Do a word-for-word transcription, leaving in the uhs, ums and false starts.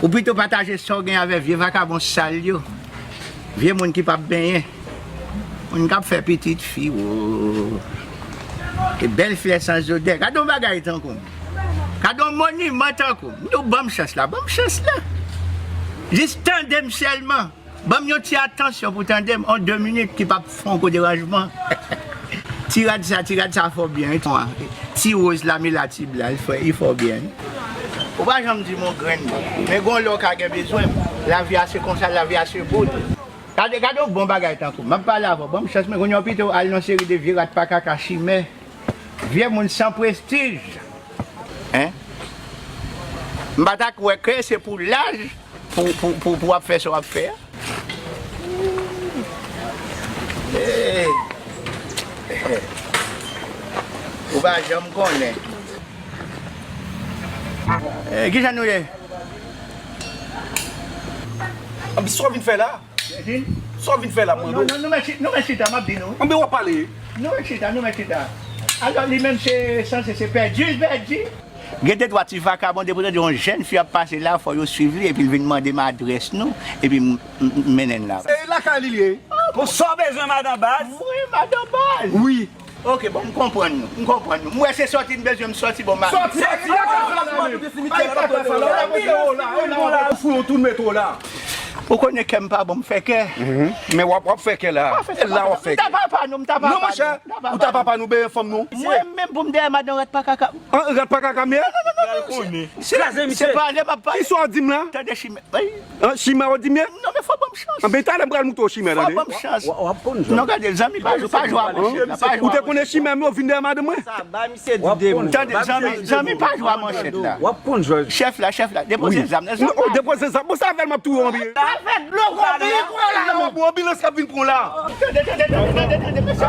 Ou pito pataje sa w gen avè vye vakabon sal yo. Vye moun ki p ap benyen. Moun k ap fè pitit fi, wo. E bèl flè san zodè. Gade yon bagay tankou m. Gade yon moniman tankou m. Nou ban m chans la, ban m chans la. Jis tande m sèlman. Ban m yon ti atansyon pou tande m, on de minit ki p ap fè on gwo deranjman. Ti rad sa, ti rad sa fè w byen, wi. Ti woz la, mila ti blan, li fè, li fè w byen. Ou pa janm di m on grenn, men gon lè w ka gen bezwen m. Lavi a se konsa, lavi a se bout. Gade, gade yon bon bagay tankou m. M ap pale avè w, ban m chans, men kounye a w pito al nan seri de vye rat pa kaka chimè. Vye moun san prestij. Hein? M pa ta kwè ke se pou laj pou, pou, pou, pou w ap fè sa w ap fè a. Hey. Ou pa janm konnen. Eh, kijan nou ye? Anpi sa w vin fè la? Sa w vin fè la, mwen? Non, non, nou mèt chi-, nou mèt chita, m ap di nou. Anpi w ap pale. Nou mèt chita, nou mèt chita. Alò, li menm se sanse se pèdi, l pèdi. Gen de twa ti vakabon, depi w tande yon jèn fi ap pase la, fò yo swiv li, epi l vin mande m adrès nou, epi m, m, m mennen l la. E lakay li l ye? Pou sa w bezwen, madan Baz? Wi, madan Baz. Wi. Ok, bon, m konprann nou, m konprann nou. M wè se sòti n bezwen, m sòti, bon, m ale. Sòti, sòti, lakay sa la menm. Ay, lakay sa la, w la pote w la, w la, w la, w fout yon tou, m mete w la. Ou konnen kè m pa bon, m fè kè. Mhm. Men w ap, w ap fè kè la. E la w ap fè kè. M ta papa nou, m ta papa nou. Non, monchè, ou ta papa nou, byen fanm nou. Mwen menm pou m dèyè madan rat pa kaka. An, rat pa kaka, men? Non, non, non, non, non, se, se pale m ap pale. Kisa w di m la? Tande chimè. An, chimè w di m ye? Non, men fò ban m chans. An, men talè m pral moute w chimè, tande. Fò ban m chans. W ap konn jwè. Non, gade, zanmi, pa jwe, pa jwe a manchèt la, pa jwe a manchèt la. Ou te konnen chimè m yo vin dèyè madanm mwen? Sa ba misye di de mo. Tande, zanmi, zanmi, pa jwe a manchèt la. W ap konn jwè. Chèf la, chèf la, depoze zam nan. Non, depoze zam. Bon, sa fè l m ap touye w anpil. Sa fè dlo konbyen pran la, non? Bon, anbilans k ap vin pran la. Tande, tande, tande, tande, tande, mesye.